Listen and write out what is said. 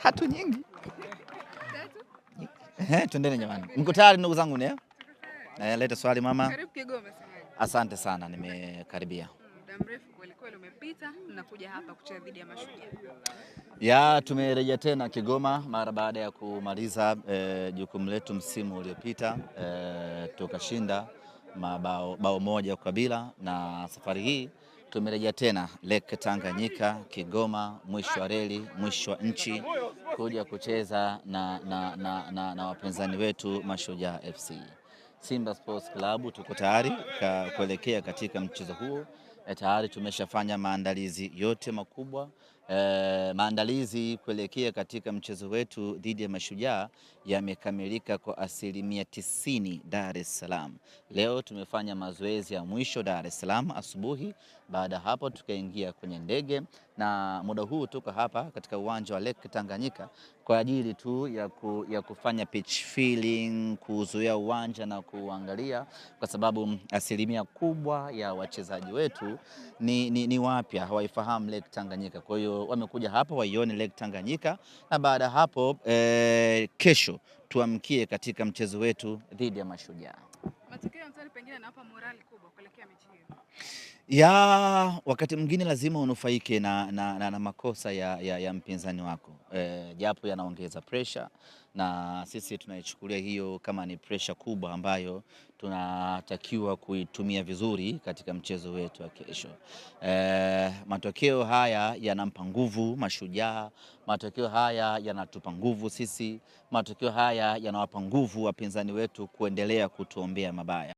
Tatu nyingi. Twendeni jamani. Mko tayari ndugu zangu ne? Leta swali mama. Karibu Kigoma semaji. Asante sana, nimekaribia. Muda mrefu kweli kweli umepita, mnakuja hapa kucheza dhidi ya Mashujaa. Ya, tumerejea tena Kigoma mara baada ya kumaliza jukumu letu msimu uliopita, tukashinda mabao bao 1-0, na safari hii tumerejea tena Lake Tanganyika Kigoma, mwisho wa reli, mwisho wa nchi, kuja kucheza na wapinzani wetu Mashujaa FC. Simba Sports Club tuko tayari kuelekea katika mchezo huo. Tayari tumeshafanya maandalizi yote makubwa. Maandalizi kuelekea katika mchezo wetu dhidi ya Mashujaa yamekamilika kwa 90% Dar es Salaam. Leo tumefanya mazoezi ya mwisho Dar es Salaam asubuhi. Baada hapo tukaingia kwenye ndege na muda huu tuko hapa katika uwanja wa Lake Tanganyika kwa ajili tu ya kufanya pitch feeling, kuzuia uwanja na kuangalia, kwa sababu asilimia kubwa ya wachezaji wetu ni wapya, hawaifahamu Lake Tanganyika. Kwa hiyo wamekuja hapa waione Lake Tanganyika, na baada hapo kesho tuamkie katika mchezo wetu dhidi ya Mashujaa. Matokeo ya mtani pengine yanawapa morali kubwa kuelekea mechi hiyo. Ya, wakati mwingine lazima unufaike na makosa ya mpinzani wako, japo yanaongeza pressure, na sisi tunaichukulia hiyo kama ni pressure kubwa ambayo tunatakiwa kuitumia vizuri katika mchezo wetu wa kesho. Matokeo haya yanampa nguvu Mashujaa, matokeo haya yanatupa nguvu sisi, matokeo haya yanawapa nguvu wapinzani wetu kuendelea kutuombea mabaya.